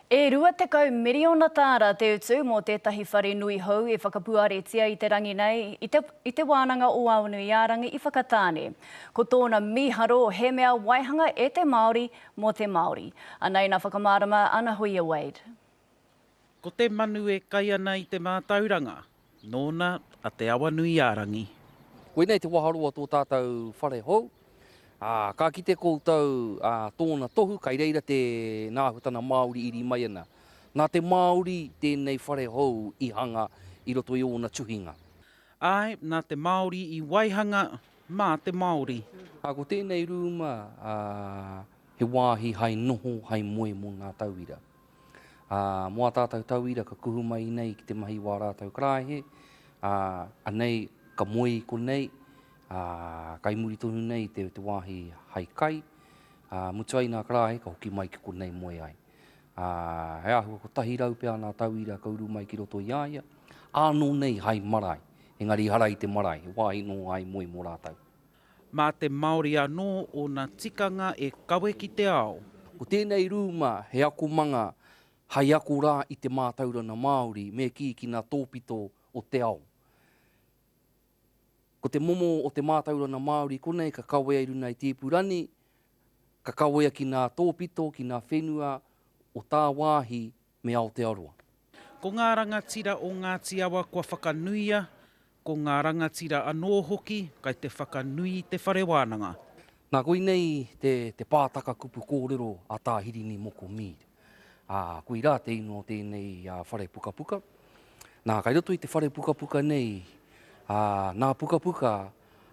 E 20 miriona tāra te utu mō tētahi whare nui hou i whakapuaretia i te rangi nei i te i Te Wānanga o Aonuiārangi i Whakatāne. Ko tōna mīharo he mea waihanga e te Māori mō te Māori. Anei nā whakamārama a Nahuia Wade. Ko te manu e kai ana i te mātauranga, nōna a Te Awanuiārangi. Koinei te waharoa tō tātou whare hou, ā, ka kite koutou ā, tōna tohu, kai reira te, nā āhuatana Māori iri mai ana. Nā te Māori tēnei whare hou i hanga i roto i ōna tuhinga. Āe, nā te Māori i waihanga, mā te Māori. Ā, ko tēnei rūma, ā, he wāhi hai noho, hai moe mō nā tauira. Ā, mō ā tātou tauira ka kuhu mai nei ki te mahi wā rātou karaehe, ā, anei ka moe i konei, ā, kai muri tonu nei te, te wāhi hai kai, ā, mutu ai nā karaehe ka hoki mai ki konei moe ai. Ā, he āhua 100 pea nā tauira ka uru mai ki roto i a ia, ānō nei hai marae, engari ehara i te marae, he wāhi nō hai moe mō rātou. Mā te Māori anō ōna tikanga e kawe ki te ao. Ko tēnei rūma he akomanga hai ako rā i te mātaurana Māori me kī ki ngā tōpito o te ao. Ko te momo o te mātaurana Māori konei ka kawea i runa i te ipurani, ka kawea ki ngā tōpito, ki ngā whenua o tāwāhi me Aotearoa. Ko ngā rangatira o Ngāti Awa kua whakanuia, ko ngā rangatira anō hoki kai te whakanui i te whare wānanga. Nā, koinei te, te pātaka kupu kōrero a Tā Hirini Moko Mead. Ā, koirā te ingoa o tēnei whare pukapuka. Nā, kai roto i te whare pukapuka nei, ā, nā pukapuka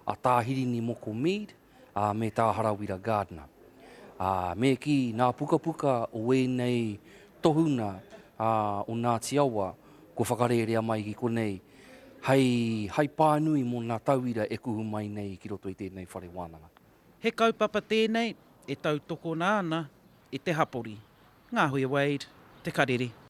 a Tā Hirini Moko Mead, ā, me Tā Harawira Gardiner. Ā, me kī, nā pukapuka o ēnei tohuna, ā, o Ngāti Awa, kua whakarērea mai ki konei, hei, hei pānui mō nā tauira e kuhu mai nei ki roto i tēnei whare wānanga. He kaupapa tēnei e tautokona ana e te hapori. Ngāhuia Wade, Te Karere.